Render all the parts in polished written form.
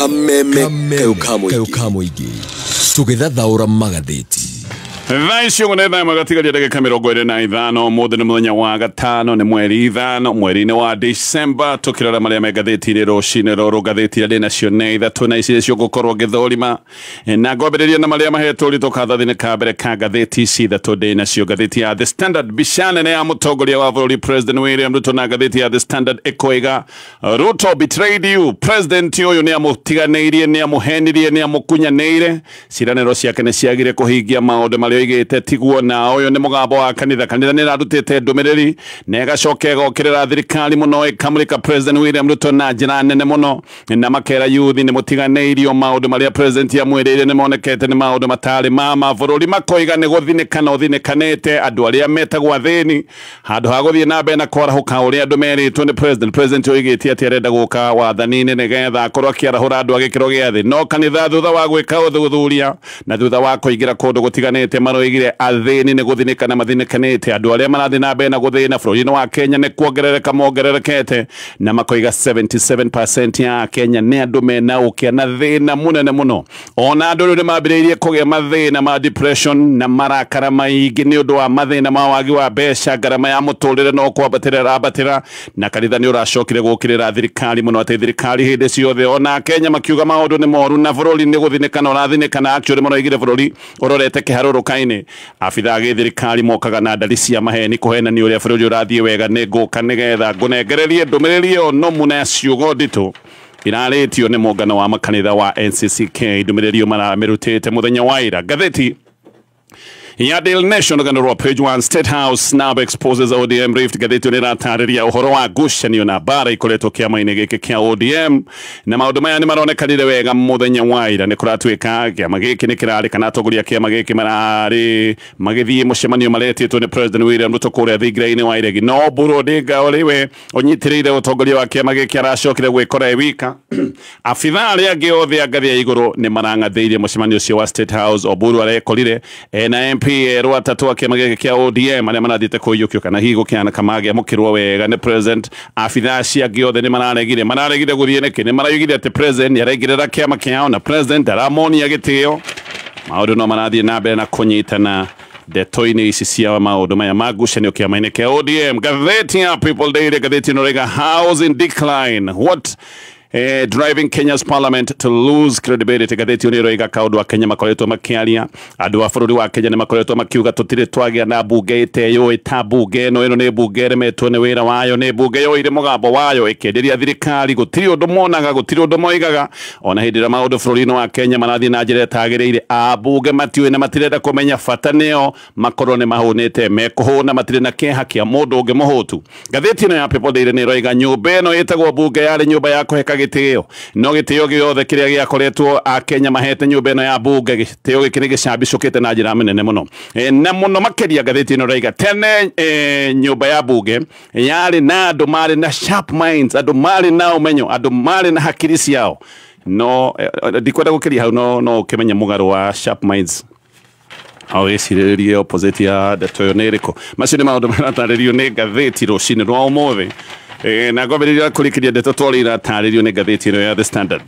Kameme kayo ka mũingĩ tũgĩthathaũra magathĩti. Thaa ici ũguo nĩ thaa ĩmwe gatigaria ndagĩka 25 mũthĩ nĩ mũthenya wa gatano nĩ mweri 5 mweri-inĩ wa December tũkĩrora marĩa me ngathĩti-inĩ rũcinĩ rũrũ. Ngathĩti iria ndĩ nacio nĩ ithatũ na ici nĩcio ngũkorwo ngĩthũrima na ngwambĩrĩria na marĩa mahetwo ũritũ kathathi-inĩ ka mbere ka ngathĩti ici ithatũ ndĩ nacio. Ngathĩti ya The Standard, mbica nene ya mũtongoria wa bũrũri President William Ruto, na ngathĩti ya The Standard ĩkoiga Ruto betrayed you. President ũyũ nĩ amũtiganĩirie, nĩ amũhenirie, nĩ amũkunyanĩire, ciĩranĩro ciake nĩ ciagire kũhingia maũndũ marĩa oigĩte tiguo. Na ũyũ nĩ mũgambo wa kanitha. Kanitha nĩ ĩrarutĩte ndũmĩrĩri na ĩgacoka ĩgokĩrĩra thirikari mũno, ĩkamũrĩka President William Ruto na njĩra nene mũno, na makera yuthi nĩ mũtiganĩirio, maũndũ marĩa president amwĩrĩire nĩ monekete nĩ maũndũ matarĩ ma mabũrũri, makoiga nĩ gũthinĩkana ũthinĩkanĩte andũ arĩa metagwo athĩni handũ ha gũthiĩ na mbere na kwarahũka ũrĩa andũ merĩtwo nĩ president. President oigĩte atĩ arenda gũka wathani-inĩ nĩgetha akorwo akĩarahũra andũ a gĩkĩro gĩa thĩ, no kanitha thutha wa gwĩka ũthuthuria na thutha wa kũingĩra kũndũ gũtiganĩte maroigire athĩni nĩ gũthinĩkana mathinĩkanĩte, andũ arĩa marathiĩ na mbere na gũthĩna bũrũri-inĩ wa Kenya nĩ kuongerereka mongererekete, na makoiga 77% ya Kenya nĩ andũ mena ũkĩa na thĩna mũnene mũno. Ona andũ rĩu nĩ mambĩrĩirie kũgĩa mathĩna ma depression na marakara maingĩ nĩ ũndũ wa mathĩna ma wagi wa mbeca, ngarama ya mũtũrĩre no kwambatĩra ĩrambatĩra, na kanitha nĩ ũracokire gũkĩrĩra thirikari mũno atĩ thirikari hĩndĩ ciothe ona Kenya makiuga maũndũ nĩ moru na bũrũri nĩ gũthinĩkana ũrathinĩkana. Actually maroigire bũrũri ũrorete kĩharũrũka-inĩ. Abithaa a gĩthirikari mokaga na ndari cia maheni kũhenania ũrĩa bũrũri ũrathiĩ wega. Nĩ ngũka nĩgetha ngũnengererie ndũmĩrĩri ĩyo nomu na ciugo nditũ irarĩtio nĩ mũngano wa makanitha wa NCCK, ndũmĩrĩri ĩyo maramĩrutĩte mũthenya wa ira. Ngathĩti ya Daily Nation rũgano rwa page 1, State House snub exposes ODM rift. Ngathĩti ĩyo nĩratarĩria ũhoro wa ngucanio na mbara ikoretwo kĩama-inĩ gĩkĩ kĩa ODM, na maũndũ maya nĩ maronekanire wega mũthenya wa ira. Nĩ kũratuĩka kĩama gĩkĩ nĩ kĩrarĩ kana atongoria a kĩama gĩkĩ mararĩ magĩthiĩ mũcemanio maretĩtwo nĩ President William Ruto kũrĩa thingira-inĩ wa Iregi, no Oburu Odinga ũrĩ we ũnyitĩrĩire ũtongoria wa kĩama gĩkĩ aracokire gwĩkora e wika. Abithaa arĩa angĩ othe a ngathĩ ya igũrũ nĩ marang'athĩirie mũcemanio ũcio wa State House. Oburu arekorire ena MP erũ atatũ a kĩama gĩkĩ kĩa ODM arĩa marathiĩte kũiyũkio kana hihi gũkĩhanĩka mangĩamũkĩrwo wega nĩ president. Abithaa acio angĩ othe nĩ mararegire gũthiĩ nĩkĩ? Nĩ maraugire atĩ president nĩ araingĩrĩra kĩama kĩao na president aramonia gĩtĩo. Maũndũ no marathiĩ na mbere na kũnyitana ndeto-inĩ ici cia maũndũ maya ma ngucanio kĩama-inĩ kĩa ODM. Ngathĩti ya People Daily, ngathĩti ĩno ĩrauga housing decline, what driving Kenya's parliament to lose credibility. Ngathĩti ĩyo nĩ ĩroiga kaũndũ a Kenya makoretwo makĩaria, andũ a bũrũri wa Kenya nĩ makoretwo makiuga tũtirĩ twagĩa na mbunge ĩteyũĩ ta mbunge ĩno. Ĩno nĩ mbunge ĩremetwo nĩ wĩra wayo, nĩ mbunge yoire mũgambo wayo ĩkĩenderia thirikari, gũtirĩ ũndũ monaga, gũtirĩ ũndũ moigaga. Ona hĩndĩ ĩrĩa maũndũ bũrũri-inĩ wa Kenya marathiĩ na njĩra ĩtagĩrĩire, ambunge matiũĩ na matirenda kũmenya, bata nĩo makorwo nĩ mahũnĩte, mekũhũna, matirĩ na kĩeha kĩa mũndũ ũngĩ mũhũtu. Ngathĩti ĩno ya People Daily nĩ ĩroiga nyũmba ĩno ĩtagwo mbunge yarĩ nyũmba ya kũheka gĩtĩo, no gĩtĩo gĩothe kĩrĩa gĩakoretwo akenya mahete nyũmba ĩno ya mbunge, gĩtĩo gĩkĩ nĩ gĩcambicũkĩte na njĩra nene mũno. Na mũno makĩria ngathĩti ĩno ĩroiga tene nyũmba ya mbunge yarĩ na andũ marĩ na sharp minds, andũ marĩ na ũmenyo, andũ marĩ na hakiri ciao. No ndikwenda gũkĩria hau, no ũkĩmenye mũgarũ wa sharp minds awĩcirĩrĩrie opposite ya ndeto ĩyo nĩ ĩrĩkũ. Macio nĩ maũndũ maratarĩrio nĩ ngathĩti rũcinĩ rwa ũmũthĩ. Na ngwambĩrĩria kũrĩkĩria ndeto twarĩ iratarĩrio nĩ ngathĩti ĩno ya The Standard.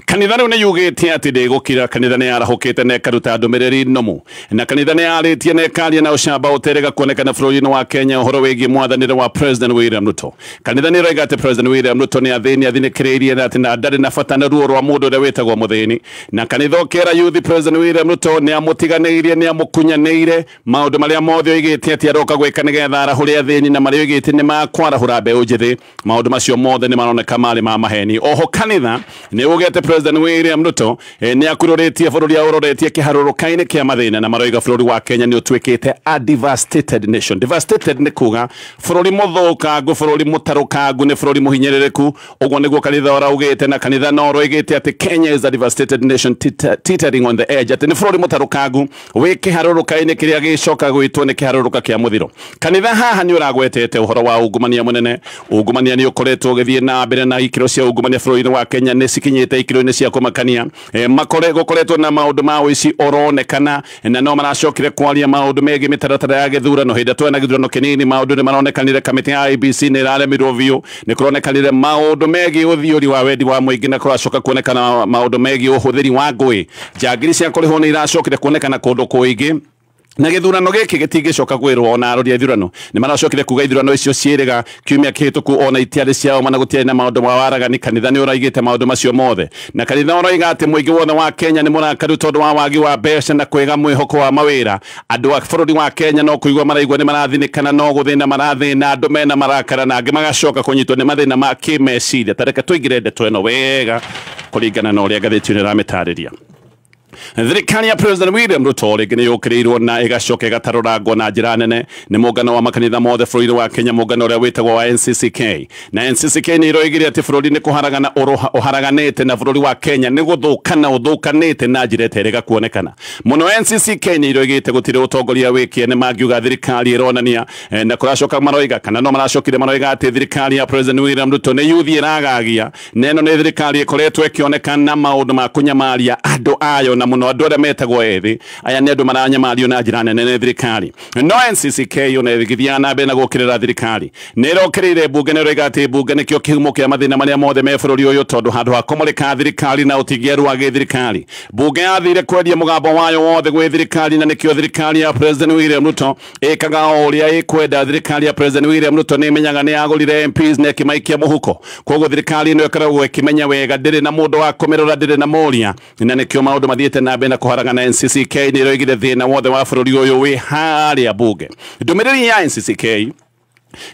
Kanitha rĩu nĩ yugĩte atĩ ndĩgũkira. Kanitha nĩ yarahũkĩte na ĩkaruta ndũmĩrĩri nomu, na kanitha nĩ yarĩtie na ĩkaria na ũcamba ũterega kuonekana bũrũri-inĩ wa Kenya ũhoro wĩgiĩ mwathanĩre wa President William Ruto. Kanitha nĩ ĩroiga atĩ President William Ruto nĩ athĩni athinĩkĩrĩirie na atĩ na ndarĩ na bata na ruo rwa mũndũ ũrĩa wĩtagwo mũthĩni, na kanitha ũkera yuthi President William Ruto nĩ amũtiganĩirie, nĩ amũkunyanĩire, maũndũ marĩa mothe oigĩte atĩ aroka gwĩka nĩgetha arahũre athĩni na marĩa oigĩte nĩ makwarahũra mbeũ njĩthĩ, maũndũ macio mothe nĩ maroneka marĩ ma maheni. Oho kanitha nĩ ugĩte President William Ruto nĩ akurũrĩtie bũrũri aũroretie kĩharũrũka-inĩ kĩa mathĩna, na maroiga bũrũri wa Kenya nĩ ũtuĩkĩte a devastated nation. Devastated nĩ kuga bũrũri mũthũkangu, bũrũri mũtarũkangu, nĩ bũrũri mũhinyĩrĩrĩku. Ũguo nĩguo kanitha ũraugĩte, na kanitha no ũroigĩte atĩ Kenya is a devastated nation teetering on the edge, atĩ nĩ bũrũri mũtarũkangu wĩ kĩharũrũka-inĩ kĩrĩa gĩcoka gwĩtwo nĩ kĩharũrũka kĩa mũthiro. Kanitha haha nĩ ũragwetete ũhoro wa ungumania mũnene. Ungumania nĩ ũkoretwo ũgĩthiĩ na mbere na ikĩro cia ungumania bũrũri-inĩ wa Kenya nĩ cikinyĩte ikiro-inĩ cia kũmakania. Makore gũkoretwo na maũndũ ma ũici ũronekana, na no maracokire kwaria maũndũ megiĩ mĩtaratara ya gĩthurano. Hĩndĩ twena gĩthurano kĩnini maũndũ nĩ maronekanire, kamĩtĩ ya IEBC nĩ ĩraremirwo biũ, nĩ kũronekanire maũndũ megiĩ ũthiũri wa wendi wa mũingĩ, na kũracoka kuonekana maũndũ megiĩ ũhũthĩri wa ngũĩ. Njangiri cia kũrĩhwo nĩ iracokire kuonekana kũndũ kũingĩ, na gĩthurano gĩkĩ gĩtingĩcoka kwĩrwo. Ona arori a ithurano nĩ maracokire kuga ithurano icio ciĩrĩga kiumia kĩhĩtũku ona itiarĩ ciao, mana gũtiarĩ na maũndũ ma waragani. Kanitha nĩ ũraigĩte maũndũ macio mothe, na kanitha ũroiga atĩ mũingĩ wothe wa Kenya nĩ mũrakaru tondũ wa wagi wa mbeca na kwĩga mwĩhoko wa mawĩra. Andũ a bũrũri wa Kenya no kũigua maraigua nĩ marathinĩkana, no gũthĩna marathĩna, andũ mena marakara, na angĩ magacoka kũnyitwo nĩ mathĩna ma kĩmeciria. Ta reke tũingĩre ndeto ĩno wega kũringana na ũrĩa ngathĩti ĩno ĩramĩtarĩria. Thirikari ya President William Ruto rĩngĩ nĩ yũkĩrĩirwo na ĩgacoka ĩgatarũrangwo na njĩra nene nĩ mũngano wa makanitha mothe bũrũri wa Kenya, mũngano ũrĩa wĩtagwo wa NCCK. Na NCCK nĩ ĩroigire atĩ bũrũri nĩ kũharagana ũharaganĩte, na bũrũri wa Kenya nĩ gũthũkana ũthũkanĩte na njĩra ĩterĩga kuonekana mũno. NCCK nĩ ĩroigĩte gũtirĩ ũtongoria wĩ kĩene mangiuga thirikari ĩronania, na kũracoka maroiga kana no maracokire maroiga atĩ thirikari ya President William Ruto nĩ yuthi ĩragagia, na ĩno nĩ thirikari ĩkoretwo ĩkĩonekana maũndũ ma kũnyamaria andũ ayo, na mũno andũ arĩa metagwo ethĩ. Aya nĩ andũ maranyamario na njĩra nene nĩ thirikari. No NCCK ona ĩgĩthiaga na mbere na gũkĩrĩra thirikari, nĩ ĩrokĩrĩire mbunge, na ĩroiga atĩ mbunge nĩkĩo kĩhumo kĩa mathĩna marĩa mothe me bũrũri ũyũ, tondũ handũ ha kũmũrĩka thirikari na ũtigĩru wa gĩthirikari, mbunge yathire kwendia mũgambo wayo wothe gwĩ thirikari, na nĩkĩo thirikari ya President William Ruto ĩkaga o ũrĩa ĩkwenda. Thirikari ya President William Ruto nĩ ĩmenyaga nĩ yagũrire MPs na ĩkĩmaikia mũhuko, koguo thirikari ĩno ĩkoragwo ĩkĩmenya wega ndĩrĩ na mũndũ wa kũmĩrora, ndĩrĩ na mũria, na nĩkĩo maũndũ mathiĩte na mbere na kũharagana. NCCK nĩ ĩroigire thĩna wothe wa bũrũri ũyũ wĩ harĩa mbunge. Ndũmĩrĩri ya NCCK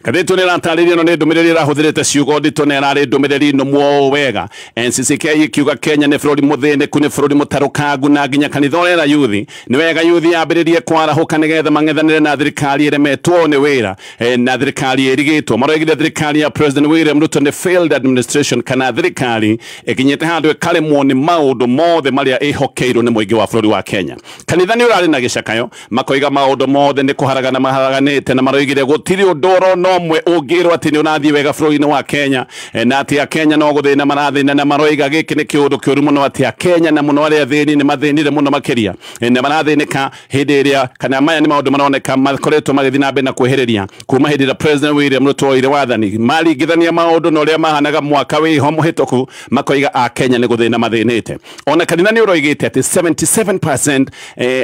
ngathĩti nĩ ĩratarĩria ĩno nĩ ndũmĩrĩri ĩrahũthĩrĩte ciugo nditũ na ĩrarĩ ndũmĩrĩri nũmu o wega. NCCK ikiuga Kenya nĩ bũrũri mũthĩnĩku, nĩ bũrũri mũtarũkangu, na nginya kanitha ũrera yuthi nĩ wega yuthi yambĩrĩrie kwarahũka nĩgetha mang'ethanĩre na thirikari ĩremetwo nĩ wĩra, na thirikari ĩrigĩtwo. Maroigire thirikari ya President William Ruto nĩ failed administration, kana thirikari ĩkinyĩte handũ ĩkaremwo nĩ maũndũ mothe marĩa ĩhokeirwo nĩ mũingĩ wa bũrũri wa Kenya. Kanitha nĩ ũrarĩ na gĩcakayo, makoiga maũndũ mothe nĩ kũharagana maharaganĩte, na maroigire gũtirĩ ũndũ no mwe ũngĩrwo atĩ nĩ ũrathiĩ wega bũrũri-inĩ wa Kenya, na atĩ Akenya no gũthĩna marathĩna, na maroiga gĩkĩ nĩ kĩũndũ kĩũru mũno atĩ Akenya na mũno arĩa athĩni nĩ mathĩnire mũno makĩria, na marathĩnĩka hĩndĩ ĩrĩa kana maya nĩ maũndũ maroneka makoretwo magĩthiĩ na mbere na kwĩhĩrĩria kuma hĩndĩ ĩrĩa President William Ruto oire wathani. Maringithania maũndũ na ũrĩa mahanaga mwaka wĩho mũhĩtũku, makoiga Akenya nĩ gũthĩna mathĩnĩte. Ona kanitha nĩ ũroigĩte atĩ 77%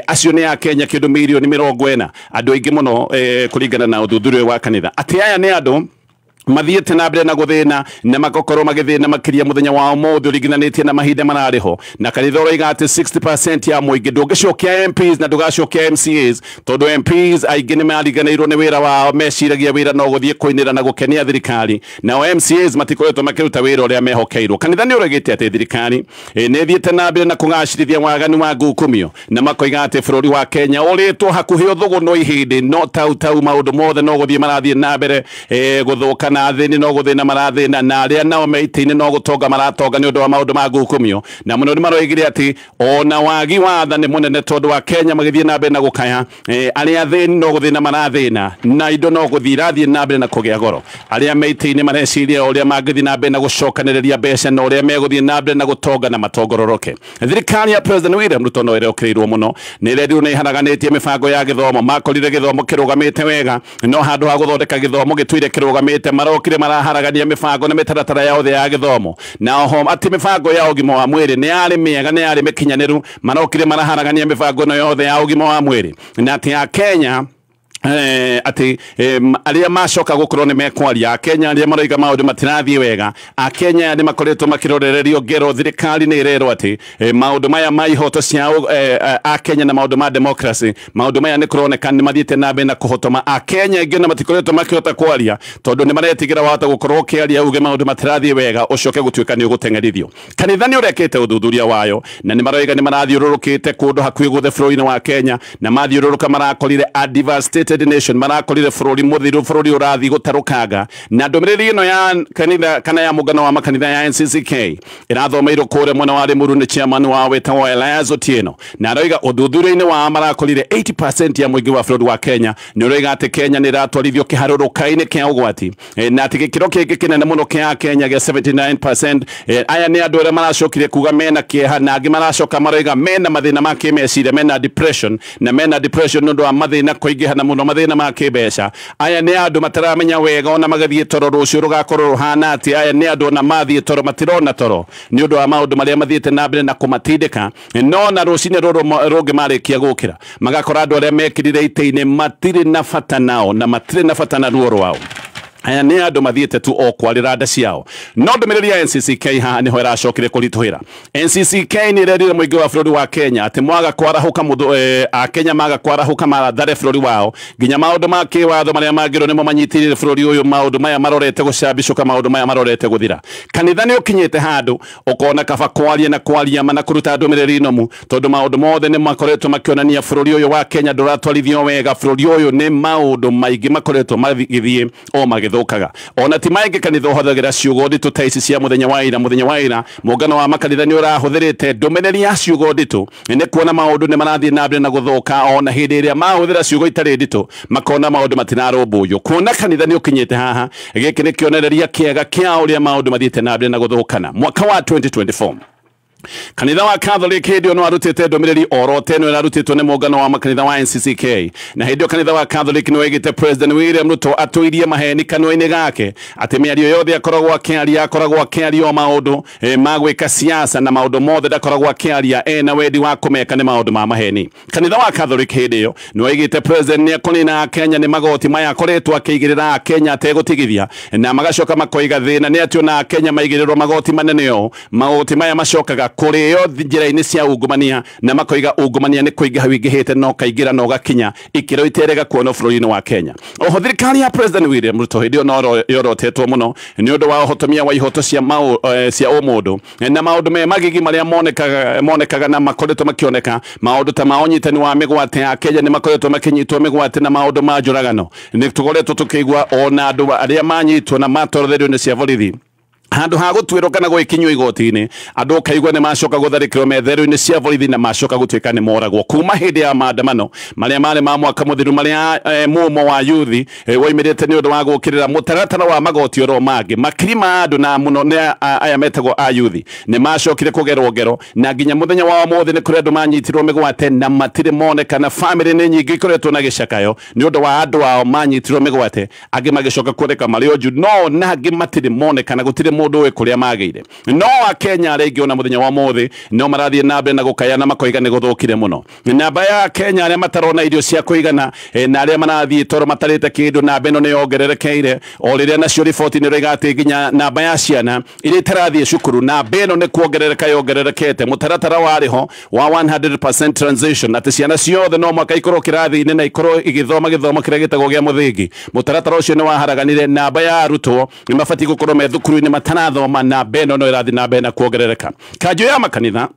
acio nĩ Akenya kĩndũ mirioni 40, andũ aingĩ mũno, kũringana na ũthuthuria wa kanitha, atĩ aya nĩ andũ mathiĩte na mbere na gũthĩna na magakorwo magĩthĩna makĩria mũthenya wa ũmũthĩ ũringithanĩtie na mahinda mararĩ ho. Na kanitha ũroiga atĩ 60% ya mũingĩ ndũngĩcokia MPs na ndũgacokia MCAs, tondũ MPs aingĩ nĩ mariganĩirwo nĩ wĩra wao, meciragia wĩra no gũthiĩ kũinĩra na gũkenia thirikari, nao MCAs matikoretwo makĩruta wĩra ũrĩa mehokeirwo. Kanitha nĩ ũroigĩte atĩ thirikari nĩ ĩthiĩte na mbere na kũgacĩrithia waganu wa ngukumio, na makoiga atĩ bũrũri wa Kenya ũrĩtwo hakuhĩ ũthũgũnwo ihĩndĩ, no tau tau maũndũ mothe no gũthiĩ marathiĩ na mbere gũthũka, na athĩni no gũthĩna marathĩna, na arĩa nao me itĩ-inĩ no gũtonga maratonga nĩ ũndũ wa maũndũ ma ngukumio. Na mũno nĩ maroigire atĩ ona wagi wa tha nĩ mũnene, tondũ wa Kenya magĩthiĩ na mbere na gũkaya, arĩa athĩni no gũthĩna marathĩna, na indo no gũthiĩ irathiĩ na mbere na kũgĩa goro. Arĩa me itĩ-inĩ mareciria ũrĩa mangĩthiĩ na mbere na gũcokanĩrĩria mbeca na ũrĩa megũthiĩ na mbere na gũtonga na matongororoke. Thirikari ya President William Ruto no ĩrokĩrĩirwo mũno, nĩ ĩrerirwo nĩ ĩharaganĩtie mĩbango ya gĩthomo. Makorire gĩthomo kĩrũgamĩte wega, no handũ ha gũthondeka gĩthomo gĩtũire kĩrũgamĩte, marokire maraharagania mĩbango na mĩtaratara yothe ya gĩthomo, na oho atĩ mĩbango ya ũgima wa mwĩrĩ nĩ yarĩ mĩega, nĩ yarĩ mĩkinyanĩru, marokire maraharagania mĩbango ĩno yothe ya ũgima wa mwĩrĩ, na atĩ a Kenya atĩ arĩa macoka gũkorwo nĩ mekwaria, Akenya arĩa maroiga maũndũ matirathiĩ wega, Akenya nĩ makoretwo makĩrorererio ngero. Thirikari nĩ ĩrerwo atĩ maũndũ maya ma ihoto cia Akenya na maũndũ ma democracy, maũndũ maya nĩ kũroneka nĩ mathiĩte na mbere na kũhotoma Akenya aingĩ, na matikoretwo makĩhota kwaria tondũ nĩ maretigĩra wahota gũkorwo ũkĩaria uge maũndũ matirathiĩ wega ũcoke gũtuĩka nĩ ũgũteng'erithio. Kanitha nĩ ũrekĩte ũthuthuria wayo, na nĩ maroiga nĩ marathiũrũrũkĩte kũndũ hakuhĩ guothe bũrũri-inĩ wa Kenya, na mathiũrũrũka marakorire a devastated United Nation marakorire bũrũri mũthiru, bũrũri ũrathiĩ gũtarũkanga. Na ndũmĩrĩri ĩno ya kanitha kana ya mũngano wa makanitha ya NCCK ĩrathomeirwo kũrĩa mwena wa Limuru nĩ chairman wao wĩtagwo Elias Otieno, na aroiga ũthuthuria-inĩ wao marakorire 80% ya mũingĩ wa bũrũri wa Kenya nĩ ũroiga atĩ Kenya nĩ ĩratwarithio kĩharũrũka-inĩ kĩa ũgwati, na atĩ gĩkĩro kĩngĩ kĩnene mũno kĩa Kenya gĩa 79%. Aya nĩ andũ arĩa maracokire kuga mena kĩeha, na angĩ maracoka maroiga mena mathĩna ma kĩmeciria, mena depression, na mena depression nĩ ũndũ wa mathĩna kũingĩha na mũno mathĩna ma kĩmbeca. Aya nĩ andũ mataramenya wega ona magathiĩ toro rũciũ rũgakorwo rũhana atĩa. Aya nĩ andũ ona mathiĩ toro matirona toro nĩ ũndũ wa maũndũ marĩa mathiĩte na mbere na kũmatindĩka. No na rũcinĩ rũrũ rũngĩ marĩkia gũkĩra magakora andũ arĩa mekĩrire itĩ-inĩ matirĩ na bata nao na matirĩ na bata na ruo rwao. Aya nĩ andũ mathiĩte tu o kwarĩra nda ciao. No ndũmĩrĩri ya NCCK haha nĩho ĩracokire kũritũhĩra. NCCK nĩ ĩrerire mũingĩ wa bũrũri wa Kenya atĩ mwaga kwarahũka mũndũ, Akenya maga kwarahũka marathare bũrũri wao nginya maũndũ ma kĩwatho marĩa mangĩrwo nĩmo manyitĩrĩire bũrũri ũyũ, maũndũ maya marorete gũcambicũka, maũndũ maya marorete gũthira. Kanitha nĩ ũkinyĩte handũ ũkona kaba kwaria na kwaria mana kũruta ndũmĩrĩri nomu, tondũ maũndũ mothe nĩ makoretwo makĩonania bũrũri ũyũ wa Kenya ndũratwarithio wega. Bũrũri ũyũ nĩ maũndũ maingĩ makoretwo magĩthiĩ o magĩthũkaga. Ona ti maingĩ kanitha ũhũthagĩra ciugo nditũ ta ici cia mũthenya wa ira. Mũthenya wa ira mũngano wa makanitha nĩ ũrahũthĩrĩte ndũmĩrĩri ya ciugo nditũ nĩ kuona maũndũ nĩ marathiĩ na mbere na gũthũka. Ona hĩndĩ ĩrĩa mahũthĩra ciugo itarĩ nditũ makona maũndũ matirarũmbũywo. Kuona kanitha nĩ ũkinyĩte haha, gĩkĩ nĩ kĩonereria kĩega kĩa ũrĩa maũndũ mathiĩte na mbere na gũthũkana. Mwaka wa 2024 kanitha wa Catholic hĩndĩ ĩyo nĩ warutĩte ndũmĩrĩri oro teno ĩrarutĩtwo nĩ mũngano wa makanitha wa NCCK, na hĩndĩ ĩyo kanitha wa Catholic nĩ waigĩte President William Ruto atũirie maheni kanua-inĩ gake atĩ mĩario yothe akoragwo akĩaria o maũndũ ma gwĩka siasa na maũndũ mothe ndakoragwo akĩaria ena wendi wa kũmeka nĩ maũndũ ma maheni. Kanitha wa Catholic hĩndĩ ĩyo nĩ waigĩte President nĩ ekũnina Akenya nĩ magoti maya akoretwo akĩigĩrĩra Akenya ategũtigithia, na magacoka makoiga thĩna nĩ atĩ ona Akenya maigĩrĩrwo magoti manene ũũ, magoti maya macokaga kũrĩo njĩra-inĩ cia ungumania, na makoiga ungumania nĩ kũingĩha wingĩhĩte no kaingĩra no gakinya ikĩro iterega kuonwo bũrũri-inĩ wa Kenya. Oho thirikari ya President William Ruto hĩndĩ ĩyo no yorotetwo mũno nĩ ũndũ wa ũhotomia wa ihoto cia ũmũndũ na maũndũ me magigi marĩa monekaga na makoretwo makĩoneka, maũndũ ta ma ũnyitani wa mĩgwate ya Kenya nĩ makoretwo makĩnyitwo mĩgwate na maũndũ ma njũragano. Nĩ tũkoretwo tũkĩigua ona andũ arĩa manyitwo na matwarwo nĩ cia borithi handũ ha gũtuĩrwo kana gwĩkinywo igoti-inĩ, andũ ũkaigua nĩ macoka gũtharĩkĩrwo metherũ-inĩ cia borithi na macoka gũtuĩka nĩ moragwo. Kuma hĩndĩ ya maandamano marĩa marĩ ma mwaka mũthiru marĩa mumo wa yuthi woimĩrĩte nĩ ũndũ wa gũkĩrĩra mũtaratara wa magoti oro mangĩ, makiri ma andũ na mũno nĩ aya metagwo a yuthi nĩ macokire kũgerwo ngero, na nginya mũthenya wa ũmũthĩ nĩ kũrĩ andũ manyitirwo mĩgwate na matirĩ monekana. Famĩlĩ nĩ nyingĩ ikoretwo na gĩcakayo nĩ ũndũ wa andũ ao manyitirwo mĩgwate, angĩ magĩcoka kuoneka marĩ onju, no na angĩ matirĩ monekana, gũtirĩ mũndũ ũĩ kũrĩa magĩire. No Akenya arĩa aingĩ ona mũthenya wa ũmũthĩ no marathiĩ na mbere na gũkaya na makoiga nĩ gũthũkire mũno. Namba ya Kenya arĩa matarona irio cia kũigana na arĩa marathiĩ toro matarĩte kĩndũ, namba ĩno nĩ yongererekeire o rĩrĩa nacio riboti nĩ ĩroiga atĩ nginya namba ya ciana iria itarathiĩ cukuru namba ĩno nĩ kuongerereka yongererekete. Mũtaratara warĩ ho wa 100% transition atĩ ciana ciothe no mwaka ikorwo kĩrathi-inĩ na ikorwo igĩthoma gĩthomo kĩrĩa gĩtagwo gĩa mũthingi. Mũtaratara ũcio nĩ waharaganire, namba ya arutwo nĩ mabatiĩ gũkorwo me thukuru-inĩ matanathoma, namba ĩno no ĩrathiĩ na mbere na kuongerereka. Kanjũ ya makanitha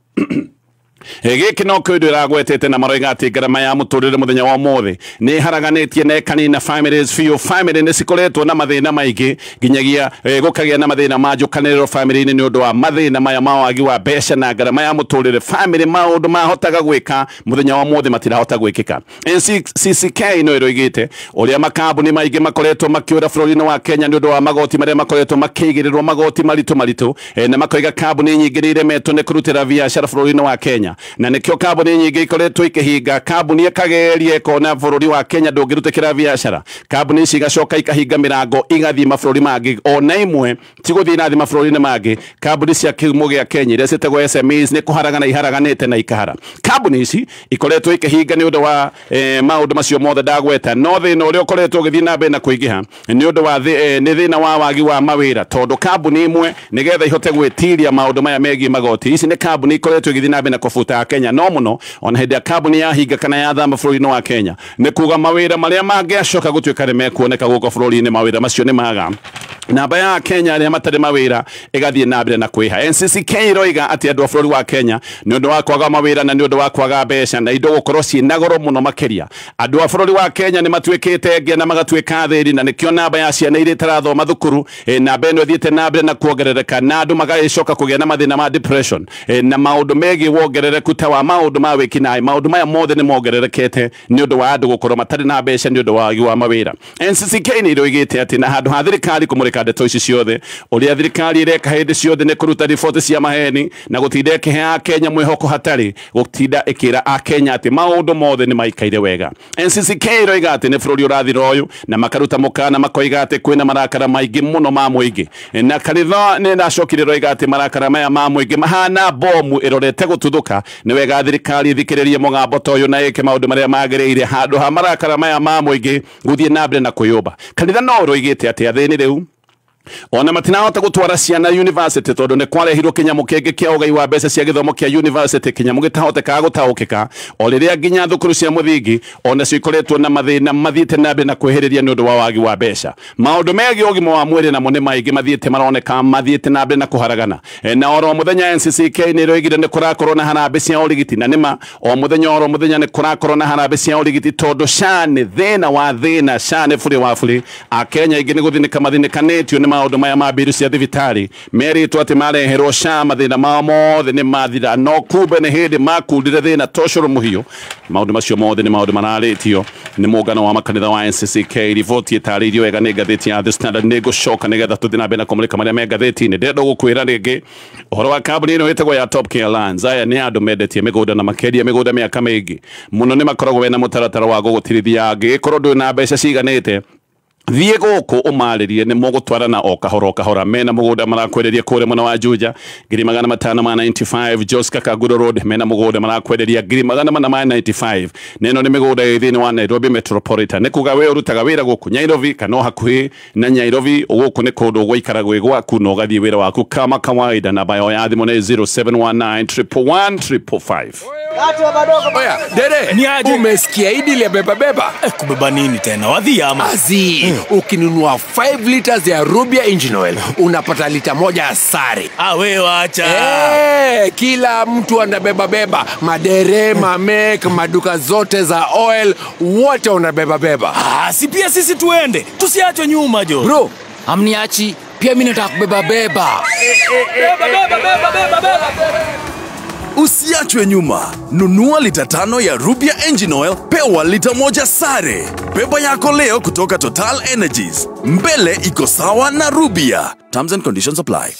gĩkĩ no kĩndũ ĩragwetete na maroiga atĩ ngarama ya mũtũrĩre mũthenya wa ũmũthĩ nĩ ĩharaganĩtie na ĩkanina families biũ. Family nĩ cikoretwo na mathĩna maingĩ nginyagia gũkagĩa na mathĩna ma njũkanĩrĩro family-inĩ nĩ ũndũ wa mathĩna maya ma wagi wa mbeca na ngarama ya mũtũrĩre. Family maũndũ mahotaga gwĩka mũthenya wa ũmũthĩ matirahota gwĩkĩka. NCCK no ĩroigĩte ũrĩa makambuni maingĩ makoretwo makĩũra bũrũri-inĩ wa Kenya nĩ ũndũ wa magoti marĩa makoretwo makĩigĩrĩrwo magoti maritũ maritũ, na makoiga kambuni nyingĩ nĩ iremetwo nĩ kũrutĩra biacara bũrũri-inĩ wa Kenya, na nĩkĩo kambuni nyingĩ ikoretwo ikĩhinga. Kambuni ĩkageria ĩkona bũrũri wa Kenya ndũngĩrutĩkĩra biacara, kambuni ici igacoka ikahinga mĩrango igathiĩ mabũrũri mangĩ, ona imwe ti gũthiĩ nathiĩ mabũrũri-inĩ mangĩ. Kambuni cia kĩhumo gĩa Kenya iria ciĩtagwo SMEs nĩ kũharagana iharaganĩte na ikahara. Kambuni ici ikoretwo ikĩhinga nĩ ũndũ wa maũndũ macio mothe ndagweta. No thĩna ũrĩa ũkoretwo ũgĩthiĩ na mbere na kũingĩha nĩ ũndũ wa nĩ thĩna wa wagi wa mawĩra, tondũ kambuni imwe nĩgetha ihote gwĩtiria maũndũ maya megiĩ magoti, ici nĩ kambuni ikoretwo igĩthiĩ na mbere na kũbunga kũbuta Kenya no mũno ona hĩndĩ ya kambuni ya hinga kana ya thama bũrũri-inĩ wa Kenya nĩ kuga mawĩra marĩa mangĩacoka gũtuĩka nĩ mekuoneka gũkũ bũrũri-inĩ mawĩra macio nĩ maga namba ya Kenya arĩa matarĩ mawĩra ĩgathiĩ na mbere na kwĩha. NCCK ĩroiga atĩ andũ a bũrũri wa Kenya nĩ ũndũ wa kwaga mawĩra na nĩ ũndũ wa kwaga mbeca na indo gũkorwo ciĩ na goro mũno makĩria andũ a bũrũri wa Kenya nĩ matuĩkĩte ngĩa na magatuĩka athĩni na nĩkĩo namba ya ciana iria itarathoma thukuru namba ĩno ĩthiĩte na mbere na kuongerereka na andũ magagĩcoka kũgĩa na mathĩna ma depression na maũndũ megiĩ wongerereku ta wa maũndũ ma wĩkinaĩ maũndũ maya mothe nĩ mongererekete nĩ ũndũ wa andũ gũkorwo matarĩ na mbeca nĩ ũndũ wa wagi wa mawĩra. NCCK nĩ ĩroigĩte atĩ na handũ ha thirikari kũmũrĩka ndeto ici ciothe ũrĩa thirikari ĩreka hĩndĩ ciothe nĩ kũruta riboti cia maheni na gũtinda ĩkĩhe Akenya mwĩhoko hatarĩ gũtinda ĩkĩra Akenya atĩ maũndũ mothe nĩ maikaire wega. NCCK ĩroiga atĩ nĩ bũrũri ũrathira ũyũ na makaruta mũkana makoiga atĩ kwĩna marakara maingĩ mũno ma mũingĩ na kanitha nĩ ĩracokire ĩroiga atĩ marakara maya ma mũingĩ mahana bomu ĩrorete gũtuthũka nĩ wega thirikari ĩthikĩrĩrie mũgambo ta ũyũ na ĩke maũndũ marĩa magĩrĩire handũ ha marakara maya ma mũingĩ gũthiĩ na mbere na kwĩyũmba. Kanitha no ũroigĩte atĩ athĩni rĩu ona matinahota gũtwara ciana university tondũ nĩ kwarehirwo kĩnyamũ kĩngĩ kĩa ũgai wa mbeca cia gĩthomo kĩa university kĩnyamũ gĩtahotekaga gũtaũkĩka o rĩrĩa nginya thukuru cia mũthingi ona cio ikoretwo na mathĩna mathiĩte na mbere na kwĩhĩrĩria nĩ ũndũ wa wagi wa mbeca. Maũndũ megiĩ ũgima wa mwĩrĩ namo nĩ maingĩ mathiĩte maroneka mathiĩte na mbere na kũharagana na oro mũthenya NCCK nĩ ĩroigire nĩ kũrakorwo na harambĩ cia ũrigiti na nĩma o mũthenya oro mũthenya nĩ kũrakorwo na harambĩ cia ũrigiti tondũ SHA nĩ thĩna wa thĩna SHA nĩ bũrĩ wa bũrĩ Akenya aingĩ nĩ gũthĩnĩka mathĩnĩkanĩtio nĩ maũndũ maya ma mbiru cia thibitarĩ merĩtwo atĩ mareherwo SHA mathĩna mao mothe nĩ mathira no kumbe nĩ hĩndĩ makundire thĩna tocũrũ mũhiũ. Maũndũ macio mothe nĩ maũndũ mararĩtio nĩ mũngano wa makanitha wa NCCK riboti ĩtarĩirio wega nĩ ngathĩti ya The Standard. Nĩ ngũcoka nĩgetha tũthiĩ na mbere na kũmũrĩka marĩa me ngathĩti-inĩ. Ndĩrenda gũkwĩra rĩngĩ ũhoro wa kambuni ĩno ĩtagwo ya Top Care Lands. Aya nĩ andũ mendetie mĩgũnda na makendia mĩgũnda mĩaka mĩingĩ mũno nĩ makoragwo mena mũtaratara wa gũgũtirithia angĩkorwo ndũrĩ na mbeca ciganĩte thiĩ gũkũ ũmarĩrie nĩ mũgũtwarana o kahora o kahora mena mũgũnda marakwenderia kũrĩa mwena wa Juja 595 Joska Kaguro Road mena mũgũnda marakwenderia 495 na ĩno nĩ mĩgũnda ĩ thĩinĩ wa Nairobi Metropolitan nĩ kuga we ũrutaga wĩra gũkũ Nairobi kana o hakuhĩ na Nairobi gũkũ nĩ kũndũ gũikara gwĩ gwaku na ũgathiĩ wĩra waku kama kawaida. Namba yao ya thimũ nĩ 0719 111 555. Oya, dere, umesikia hii deal ya beba beba? Kubeba nini tena? Wadhi ama? Azi, ukinunua 5 liters ya Rubia Engine Oil, unapata lita moja sare. Ah, we wacha. Kila mtu anabeba beba. Madere, mamek, maduka zote za oil, wote unabeba beba. Ah, si pia sisi tuende. Tusiachwe nyuma jo. Bro, amniachi, pia mimi nataka kubeba beba. Beba beba beba beba beba. Usiachwe nyuma. Nunua lita 5 ya Rubia Engine Oil, pewa lita 1 sare. Beba yako leo kutoka Total Energies. Mbele iko sawa na Rubia. Terms and conditions apply.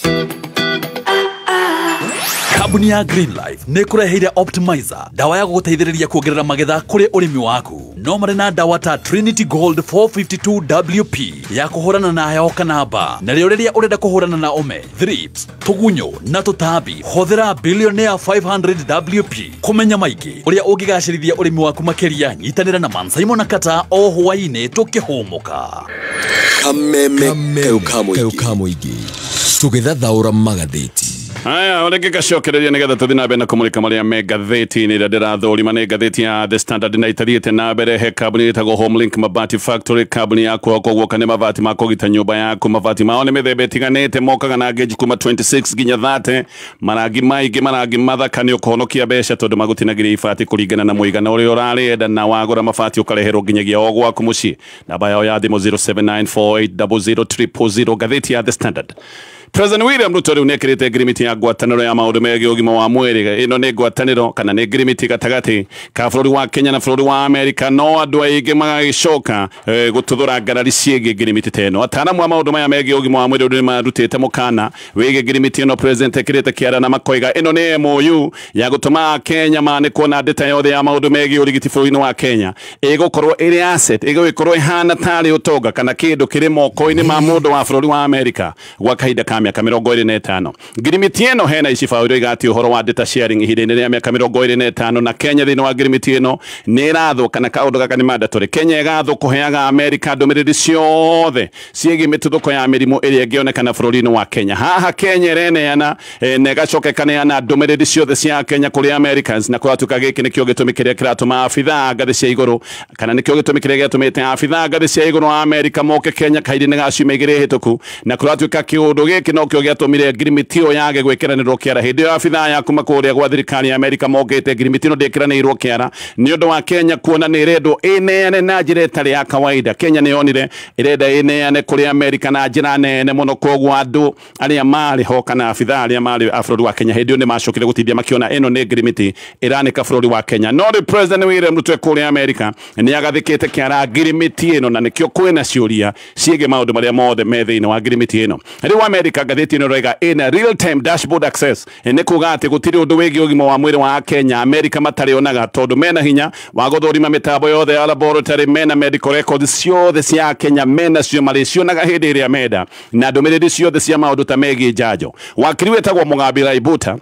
Kambuni ya Green Life nĩ kũreheire Optimizer, dawa ya gũgũteithĩrĩria kuongerera magetha kũrĩ ũrĩmi waku. No marĩ na dawa ta Trinity Gold 452 WP ya kũhũrana na heho kana mbaa, na rĩo rĩrĩa ũrenda kũhũrana na ũme, thrips, tũgunyũ na tũtambi, hũthĩra Billionaire 500 WP. Kũmenya maingĩ ũrĩa ũngĩgacĩrithia ũrĩmi waku makĩria, nyitanĩra na Mansaimo na Kata o hwaĩ-inĩ tũkĩhũmũka. Kameme Kaũkamũingĩ tũgĩthathaũra magathĩti. Haya, ũrĩa ngĩgacokereria nĩgetha tũthiĩ na mbere na kũmũrĩka marĩa me ngathĩti-inĩ ĩrĩa ndĩrathũrima nĩ ngathĩti ya The Standard na ĩtathiĩte na mbere he kambuni ĩtagwo Homelink Mabati Factory, kambuni ya kwĩhokwo guoka nĩ mabati ma kũgita nyũmba yaku. Mabati mao nĩ mĩthemba ĩtiganĩte, mokaga na gauge kuma 26 nginya 30, marangi maingĩ, marangi mathaka, nĩ ũkũhonokia mbeca tondũ magũtinagĩria ibati kũringana na mũigana ũrĩa ũrarĩenda, na wagũra mabati ũkareherwo nginyagia o gwaku mũciĩ. Namba yao ya thimũ 0794800000. Ngathĩti ya The Standard. President William Ruto rĩu nĩekĩrĩte ngirimiti ya ngwatanĩro ya maũndũ megiĩ ũgima wa mwĩrĩ. Ĩno nĩ ngwatanĩro kana nĩ ngirimiti gatagatĩ ka bũrũri wa Kenya na bũrũri wa Amerika, no andũ aingĩ magagĩcoka gũtuthũra ngarari ciĩgiĩ ngirimiti ta ĩno. Ataaramu a maũndũ maya megiĩ ũgima wa mwĩrĩ nĩ marutĩte mũkana wĩgiĩ ngirimiti ĩno President ekĩrĩte kĩara na makoiga ĩno nĩ MOU ya gũtũma Kenya manĩkwo na ndeta yothe ya maũndũ megiĩ ũrigiti bũrũri-inĩ wa Kenya ĩgũkorwo ĩrĩ asset, ĩgũgĩkorwo ĩhana tarĩ ũtonga kana kĩndũ kĩrĩ moko-inĩ ma mũndũ wa bũrũri wa Amerika gwa kahinda ka ka mĩaka 25. Ngirimiti ĩno hena icibaũ iroiga atĩ ũhoro wa data sharing ihinda-inĩ rĩa mĩaka 25 na Kenya thĩinĩ wa ngirimiti ĩno nĩ ĩrathwo kana kaũndũ gaka nĩ mandatory. Kenya ĩgathwo kũheaga Amerika ndũmĩrĩri ciothe ciĩgiĩ mĩtuthũko ya mĩrimũ ĩrĩa ĩngĩonekana bũrũri-inĩ wa Kenya. Haha Kenya ĩreneana na ĩgacoka ĩkaneana ndũmĩrĩri ciothe cia Kenya kũrĩ Americans, na kũratuĩka gĩkĩ nĩkĩo gĩtũmi kĩrĩa kĩratũma abithaa ngathĩ cia igũrũ kana nĩkĩo gĩtũmi kĩrĩa gĩatũmĩte abithaa ngathĩ cia igũrũ wa Amerika moke Kenya kahinda-inĩ ga ciumia igĩrĩ hĩtũku, na kũratuĩka kĩũndũ gĩkĩ nokĩo gĩatũmire ngirimiti ĩyo yage gwĩkĩranĩrwo kĩara. Hĩndĩ ĩyo abithaa ya kuma kũrĩa gwa thirikari ya Amerika mokĩte, ngirimiti ĩno ndĩkĩranĩirwo kĩara nĩ ũndũ wa Kenya kuona nĩ ĩrendwo ĩneane na njĩra ĩtarĩ ya kawaida. Kenya nĩ yonire ĩrenda ĩneane kũrĩ Amerika na njĩra nene mũno, koguo andũ arĩa marĩ ho kana abithaa arĩa marĩ a bũrũri wa Kenya hĩndĩ ĩyo nĩ macokire gũtindia makiona ĩno nĩ ngirimiti ĩranĩka bũrũri wa Kenya. No rĩu President William Ruto kũrĩa Amerika nĩ agathĩkĩte kĩara ngirimiti ĩno, na nĩkĩo kwĩna ciũria ciĩgiĩ maũndũ marĩa mothe me thĩinĩ wa ngirimiti ĩno. Rĩu Amerika ngathĩti ĩno ĩroiga ĩna real time dashboard access, nĩ kuga atĩ gũtirĩ ũndũ wĩgiĩ ũgima wa mwĩrĩ wa Kenya Amerika matarĩonaga, tondũ mena hinya wa gũthũrima mĩtambo yothe ya laboratory, mena medical records ciothe cia Kenya, mena cio marĩcionaga hĩndĩ ĩrĩa menda, na ndũmĩrĩri ciothe cia maũndũ ta megiĩ njanjo. Wakiri wĩtagwo Mũgambi Laibuta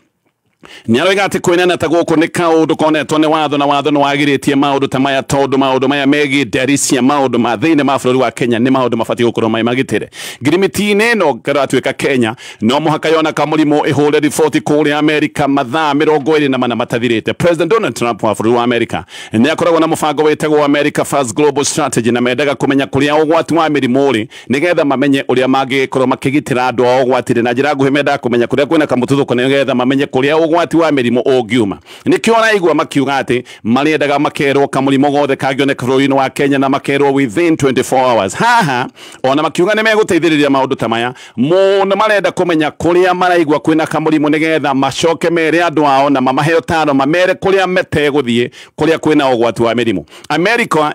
nĩ aroiga atĩ kwĩnana ta gũkũ nĩ kaũndũ konetwo nĩ watho, na watho nĩ wagirĩtie maũndũ ta maya, tondũ maũndũ maya megiĩ ndari cia maũndũ ma thĩinĩ ma bũrũri wa Kenya nĩ maũndũ mabatiĩ gũkorwo marĩ magitĩre. Ngirimiti-inĩ ĩno kĩratuĩka Kenya no mũhaka yona kamũrimũ ĩhũre riboti kũrĩa Amerika mathaa 24 matathirĩte. President Donald Trump wa bũrũri wa Amerika nĩ akoragwo na mũbango wĩtagwo America First Global Strategy, na mendaga kũmenya kũrĩa ũgwati wa mĩrimũ ũrĩ nĩgetha mamenye ũrĩa mangĩkorwo makĩgitĩra andũ ao ũgwati-inĩ. Na njĩra nguhĩ mendaga kũmenya kũrĩa kwĩna kamũtuthũko nĩgetha mamenye kũrĩa ũgwati wa mĩrimũ ũngiuma. Nĩkĩo ũraigua makiuga atĩ marĩendaga makerwo kamũrimũ gothe kangĩoneka bũrũri-inĩ wa Kenya na makerwo within 24 hours. Haha ona makiuga nĩ megũteithĩrĩria maũndũ ta maya mũno, marenda kũmenya kũrĩa maraigua kwĩna kamũrimũ nĩgetha macoke mere andũ ao na mamahe ũtaro, mamere kũrĩa metegũthiĩ kũrĩa kwĩna ũgwati wa mĩrimũ. Amerika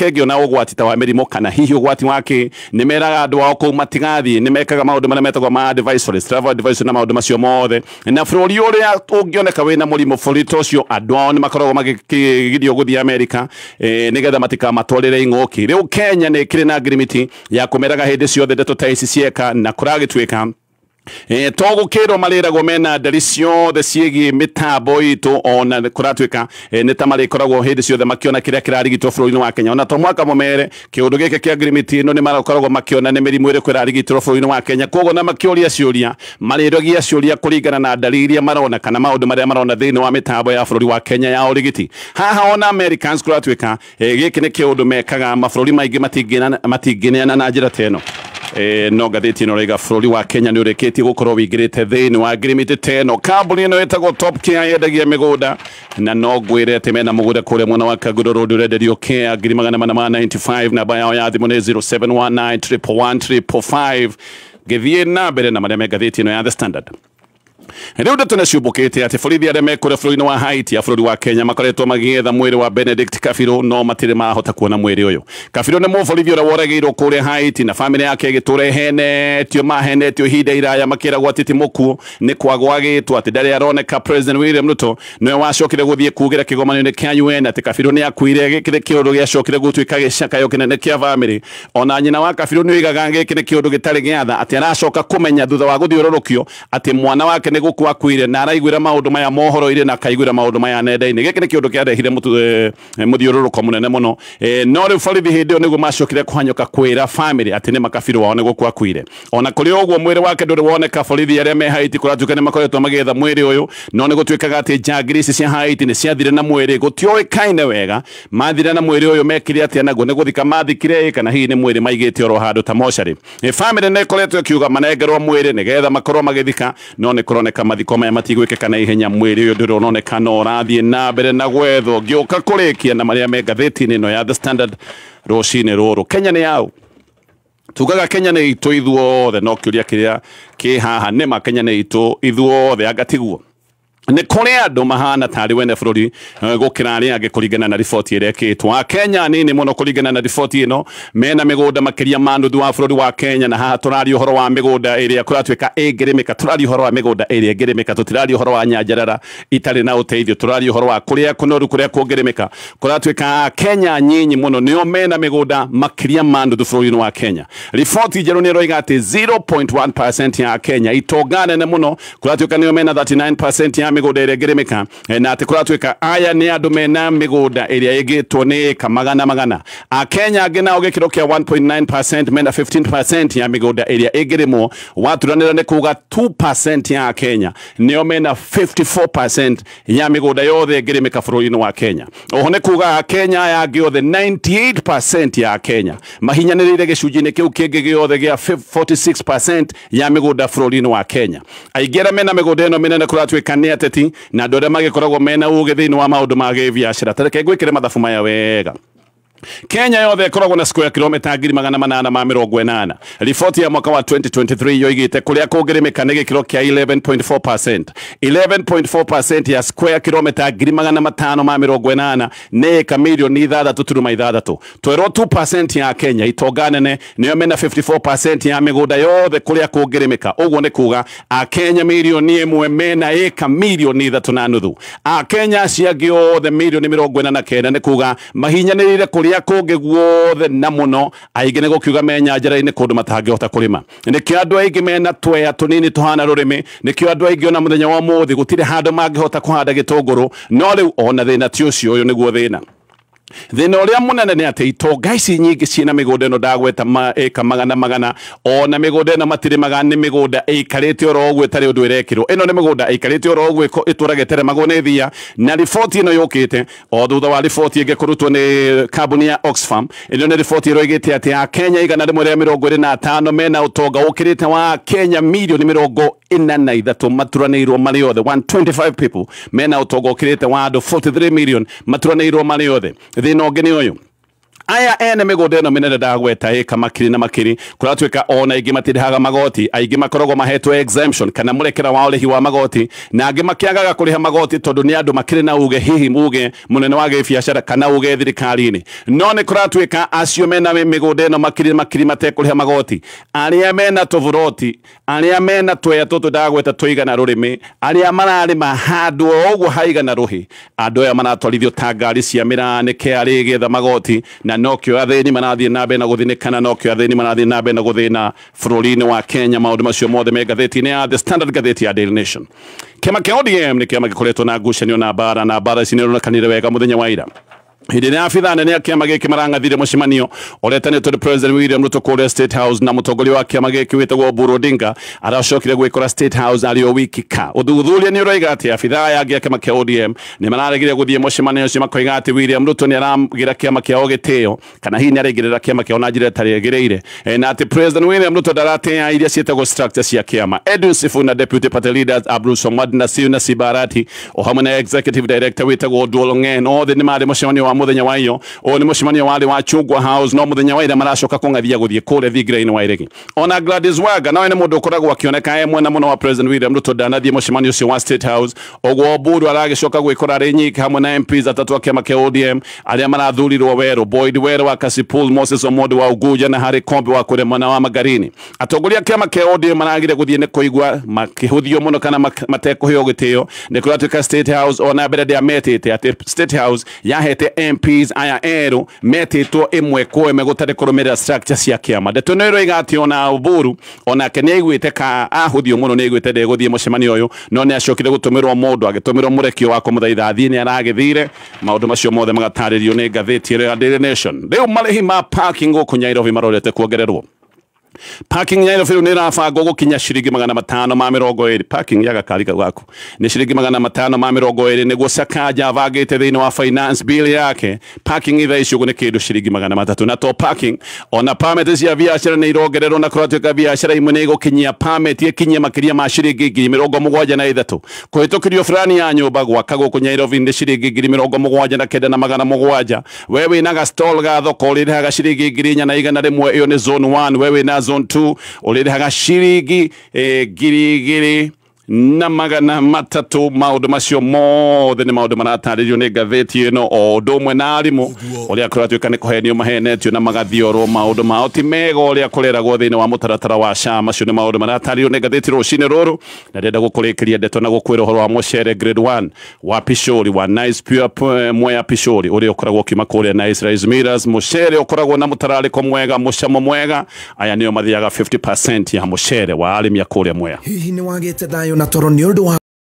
ĩngĩona ũgwati ta wa mĩrimũ kana hihi ũgwati wa kĩ, nĩ meraga andũ ao kũu matigathiĩ, nĩ mekaga maũndũ marĩa metagwo ma advisories, travel advisory na maũndũ macio mothe. Na bũrũri ũrĩa ũngĩoneka wĩna mũrimũ bũrũri ta ũcio andũ ao nĩ makoragwo makĩgirio gũthiĩ Amerika nĩgetha matikamatwarĩre ing'ũki. Rĩu Kenya nĩ ĩkĩrĩ na ngirimiti ya kũmeraga hĩndĩ ciothe ndeto ta ici cieka, na kũragĩtuĩka to gũkĩrwo marĩragwo mena ndari ciothe ciĩgiĩ mĩtambo itũ, ona kũratuĩka nĩ ta marĩkoragwo hĩndĩ ciothe makĩona kĩrĩa kĩrarigitwo bũrũri-inĩ wa Kenya. Ona to mwaka mũmere kĩũndũ gĩkĩ kĩa ngirimiti ĩno nĩ marakoragwo makĩona nĩ mĩrimũ ĩrĩkũ ĩrarigitwo bũrũri-inĩ wa Kenya, koguo na makĩũria ciũria marĩrogia ciũria kũringana na ndari iria marona kana maũndũ marĩa marona thĩinĩ wa mĩtambo ya bũrũri wa Kenya ya ũrigiti. Haha ona Americans kũratuĩka gĩkĩ nĩ kĩũndũ mekaga mabũrũri maingĩ matingĩneana na njĩra ta ĩno. No ngathĩti ĩno ĩrauga bũrũri wa Kenya nĩ ũrĩkĩtie gũkorwo wĩingĩrĩte thĩinĩ wa ngirimiti ta ĩno. Kambuni ĩno ĩtagwo Top Care yendagia mĩgũnda, na no ngwĩre atĩ mena mũgũnda kũrĩa mwena wa Kangundo Road ũrenderio Care 495, namba yao ya thimũ nĩ 0719 111 555. Ngĩthiĩ na mbere na marĩa me ngathĩti ĩno ya The Standard. Rĩu ndeto nĩ ciũmbũkĩte atĩ borithi arĩa me kũrĩa bũrũri-inĩ wa Haiti ya bũrũri wa Kenya makoretwo magĩetha mwĩrĩ wa Benedict Kabiru no matirĩ mahota kuona mwĩrĩ ũyũ. Kabiru nĩ mũborithi ũrĩa woragĩirwo kũrĩa Haiti na bamĩrĩ yake ĩgĩtũra ĩhenetio mahenetio ihinda iraya makĩragwo atĩ ti mũkuũ nĩ kwagwagĩtwo atĩ ndarĩ aroneka. President William Ruto nĩwe wacokire gũthiĩ kugĩra kĩgomano-inĩ kĩa UN atĩ Kabiru nĩ akuire. Gĩkĩ nĩ kĩũndũ gĩacokire gũtuĩka gĩcakayo kĩnene kĩa bamĩrĩ. Ona nyina wa Kabiru nĩ oigaga gĩkĩ nĩ kĩũndũ gĩtarĩ gĩa tha, atĩ aracoka kũmenya thutha wa gũthiũrũrũkio atĩ mwana wake nĩ gũkua akuire, na araiguĩra maũndũ maya mohoro-inĩ na akaiguĩra maũndũ maya nenda-inĩ. Gĩkĩ nĩ kĩũndũ kĩarehire mũthiũrũrũko mũnene mũno. No rĩu borithi hĩndĩ ĩyo nĩguo macokire kũhanyũka kwĩra bamĩrĩ atĩ nĩ Makabiru wao nĩ gũkua akuire. Ona kũrĩ ũguo mwĩrĩ wake ndũrĩ woneka. Borithi arĩa me Haiti kũratuĩka nĩ makoretwo magĩetha mwĩrĩ ũyũ, no nĩ gũtuĩkaga atĩ njangiri ici cia Haiti nĩ ciathire na mwĩrĩ, gũtiũĩkaine wega mathire na mwĩrĩ ũyũ mekire atĩa naguo, nĩ gũthika mathikire kana hihi nĩ mwĩrĩ maigĩte oro handũ ta mocarĩ. Bamĩrĩ nĩ ĩkoretwo ĩkiuga manengerwo mwĩrĩ nĩgetha makorwo magĩthika, no nĩ kũroneka mathiko maya matigwĩkĩka na ihenya. Mwĩrĩ ũyũ ndũrĩ ũroneka no ũrathiĩ na mbere na gwethwo. Ngĩũka kũrĩkia na marĩa me ngathĩti-inĩ ĩno ya The Standard rũcinĩ rũrũ. Kenya nĩ yaũ? Tugaga Kenya nĩ itũ ithuothe, no kĩũria kĩrĩa kĩ haha nĩ ma Kenya nĩ itũ ithuothe anga tiguo? Nĩ kũrĩ andũ mahana tarĩ wene bũrũri gũkĩra arĩa angĩ kũringana na riboti ĩrĩa ĩkĩtwo. Akenya nini mũno kũringana na riboti ĩno mena mĩgũnda makĩria ma nuthu wa bũrũri wa Kenya, na haha tũraria ũhoro wa mĩgũnda ĩrĩa kũratuĩka ĩngĩrĩmĩka, tũraria ũhoro wa mĩgũnda ĩrĩa ĩngĩrĩmĩka, tũtiraria ũhoro wa nyanjarara itarĩ na ũteithio, tũraria ũhoro wa kũrĩa kũnoru kũrĩa kũngĩrĩmĩka. Kũratuĩka Akenya nyinyi mũno nĩo mena mĩgũnda makĩria ma nuthu bũrũri-inĩ wa Kenya. Riboti njerũ nĩ ĩroiga atĩ 0.1% ya Kenya itonga nene mũno kũratuĩka nĩo mena 39% ya mĩgũnda ĩrĩa ĩngĩrĩmĩka, na atĩ kũratuĩka aya nĩ andũ mena mĩgũnda ĩrĩa ĩgĩtwo nĩ ĩka magana magana. Akenya angĩ nao gĩkĩro kĩa 1.9% mena 15% ya mĩgũnda ĩrĩa ĩngĩrĩmwo, waturanĩra nĩ kuga 2% ya Kenya nĩo mena 54% ya mĩgũnda yothe ĩngĩrĩmĩka bũrũri-inĩ wa Kenya. Oho nĩ kuga Akenya aya angĩ othe 98% ya Kenya mahinyanĩrĩire gĩcunjĩ-inĩ kĩu kĩngĩ gĩothe gĩa 46% ya mĩgũnda bũrũri-inĩ wa Kenya. Aingĩ arĩa mena mĩgũnda ĩno mĩnene kũratuĩka nĩ ateti na andũ arĩa magĩkoragwo mena ũgĩ thĩinĩ wa maũndũ ma gĩbiacara. Ta reke ngwĩkĩre mathabu maya wega. Kenya yothe ĩkoragwo na square kilomita 880. Riboti ya mwaka wa 2023 yoigĩte kũrĩa kũngĩrĩmĩka nĩ gĩkĩro kĩa 11.4%. 11.4% ya square kilomita 580 nĩ ĩka milioni 6.6. Twerwo 2% ya Kenya itonga nene nĩo mena 54% ya mĩgũnda yothe kũrĩa kũngĩrĩmĩka. Ũguo nĩ kuga Akenya milioni 1 mena ĩka milioni 3.5. Akenya acio angĩ othe milioni 49 nĩ kuga mahinyanĩrĩire kũrĩa kũngĩ guothe na mũno. Aingĩ nĩ gũkiuga me nyanjara-inĩ kũndũ matangĩhota kũrĩma. Nĩkĩo andũ aingĩ mena twea tũnini tũhana rũrĩmĩ, nĩkĩo andũ aingĩ ona mũthenya wa ũmũthĩ gũtirĩ handũ mangĩhota kũhanda gĩtũngũrũ. No rĩu ona thĩna ti ũcio, ũyũ nĩguo thĩna. Thĩna ũrĩa mũnene nĩ atĩ itonga ici nyingĩ ciĩna mĩgũnda ĩno ndagweta ĩka magana magana, ona mĩgũnda ĩno matirĩmaga nĩ mĩgũnda ĩikarĩte oro ũguo ĩtarĩ ũndũ ĩrekĩrwo. Ĩno nĩ mĩgũnda ĩikarĩte oro ũguo ĩtũraga ĩteremagwo nĩ thia, na riboti ĩno yũkĩte o thutha wa riboti ĩngĩ kũrutwo nĩ kambuni ya Oxfam. Ĩno nĩ riboti ĩroigĩte atĩ Akenya 125 mena ũtonga ũkĩrĩte wa Kenya milioni 43 maturanĩirwo marĩ othe. 125 people mena ũtonga ũkĩrĩte wa andũ 43 million maturanĩirwo marĩ othe. Thĩna ũngĩ nĩ ũyũ, aya ene mĩgũnda ĩno mĩnene ndagweta ĩka makiri na makiri, kũratuĩka ona aingĩ matirĩhaga magoti, aingĩ makoragwo mahetwo exemption kana mũrekera wa ũrĩhi wa magoti, na angĩ makĩagaga kũrĩha magoti tondũ nĩ andũ makĩrĩ na uge, hihi uge mũnene wa gĩbiacara kana uge thirikari-inĩ. No nĩ kũratuĩka acio mena mĩgũnda ĩno makiri makiri matekũrĩha magoti, arĩa mena tũburoti, arĩa mena twea tũtũ ndagweta tũigana rũrĩmĩ, arĩa mararĩma handũ o ũguo haigana rũhĩ, andũ aya maratwarithio ta ngari cia mĩraa nĩ KRA ĩgĩetha magoti, na nokĩo athĩni marathiĩ na mbere na gũthĩnĩkana, nokĩo athĩni marathiĩ na mbere na gũthĩna bũrũri-inĩ wa Kenya. Maũndũ macio mothe me ngathĩti-inĩ ya The Standard, ngathĩti ya Daily Nation. Kĩama kĩa ODM nĩ kĩama gĩkoretwo na ngucanio na mbara, na mbara ici nĩ ironekanire wega mũthenya wa ira. Hĩndĩ ĩrĩa abithaa nene a kĩama gĩkĩ marang'athire mũcemanio ũretanĩtwo nĩ President William Ruto kũrĩa State House, na mũtongoria wa kĩama gĩkĩ wĩtagwo Oburu Odinga aracokire gwĩkora State House arĩ o wiki ka. Ũthuthuria nĩ ũroiga atĩ abithaa aya angĩ a kĩama kĩa ODM nĩ mararegire gũthiĩ mũcemanio ũcio, makoiga atĩ William Ruto nĩ aragĩra kĩama kĩao gĩtĩo, kana hihi nĩ araigĩrĩra kĩama kĩao na njĩra ĩtarĩ ĩgĩrĩire, na atĩ President William Ruto ndaratĩa iria ciĩtagwo structure cia kĩama. Edwin Sifuna, Deputy Party Leaders Abdul Somad Nasir na Sibarati, o hamwe na Executive Director wĩtagwo Oduol Ong'en, othe nĩ marĩ mũcemanio wa mũthenya wa iyo. Ũyũ nĩ mũcemanio warĩ wa Chungwa House, no mũthenya wa ira maracoka kũng'athia gũthiĩ kũrĩa thingira-inĩ wa Iregi. Ona Gladys Wanga nawe nĩ mũndũ ũkoragwo akĩoneka e mwena mũno wa President William Ruto, ndanathiĩ mũcemanio ũcio wa State House. Ũguo Oburu aragĩcoka gwĩkora arĩ nyiki hamwe na MPs atatũ a kĩama kĩa ODM arĩa marathurirwo werũ, Boyd Werũ wa Kasipul, Moses Omondi wa Unguja na Harry Kombe wa kũrĩa mwena wa Magarini. Atongoria a kĩama kĩa ODM maragire gũthiĩ nĩ kũigua makĩhũthio mũno kana matekũheo gĩtĩo. Nĩ kũratuĩka State House ona mbere ndĩametĩte atĩ State House yahete MPs aya erũ metĩtwo ĩmwe kwa ĩmwe gũtarĩ kũrũmĩrĩra structure cia kĩama. Ndeto ĩno ĩroiga atĩ ona Oburu onake nĩ aiguĩte ka ahũthio mũno, nĩ aiguĩte ndegũthiĩ mũcemanio ũyũ, no nĩ acokire gũtũmĩrwo mũndũ, agĩtũmĩrwo mũrekio wa kũmũthaitha athiĩ, nĩ aragĩthire. Maũndũ macio mothe magatarĩrio nĩ ngathĩti ĩrĩa ya Daily Nation. Rĩu marĩhi ma parking gũkũ Nairobi marorete kuongererwo. Parking Nairobi rĩu nĩ ĩrabangwo gũkinya ciringi 520. Parking ya gakari kau gaku nĩ ciringi 520, nĩguo Sakaja abangĩte thĩinĩ wa finance bill yake. Parking thaa ici ũguo nĩ kĩndũ ciringi 300, na to parking, ona permit cia biacara nĩ irongererwo, na kũratuĩka biacara imwe nĩ igũkinyia permit ĩkinyie makĩria ma ciringi 73,000. Kũhĩtũkĩrio fulani ya nyũmba gwaka gũkũ Nairobi nĩ ciringi 79,700. We wĩna ga stall ga thoko ũrĩrĩhaga ciringi 4,100, ĩyo nĩ zone 1. We wĩna zone 2 ũrĩrĩhaga ciringi 2,000 na 300. Maũndũ macio mothe nĩ maũndũ maratarĩrio nĩ ngathĩti ĩno, o ũndũ ũmwe na arimũ ũrĩa kũratuĩka nĩ kũhenio mahenetio na magathiorwo maũndũ mao ti mega ũrĩa kũreragwo thĩinĩ wa mũtaratara wa SHA. Macio nĩ maũndũ maratarĩrio nĩ ngathĩti rũcinĩ rũrũ, na ndĩrenda gũkũrĩkĩria ndeto na gũkwĩra ũhoro wa mũcere grade 1 wa Pishori wa Nice Pure Mwea Pishori ũrĩa ũkoragwo ũkiuma kũrĩa Nice Rice Millers. Mũcere ũkoragwo na mũtararĩko mwega, mũcamo mwega. Aya nĩo mathiaga 50% ya mũcere wa arĩmi a kũrĩa Mwea. Hihi nĩ wagĩte thayũ na toro nĩ ũndũ wa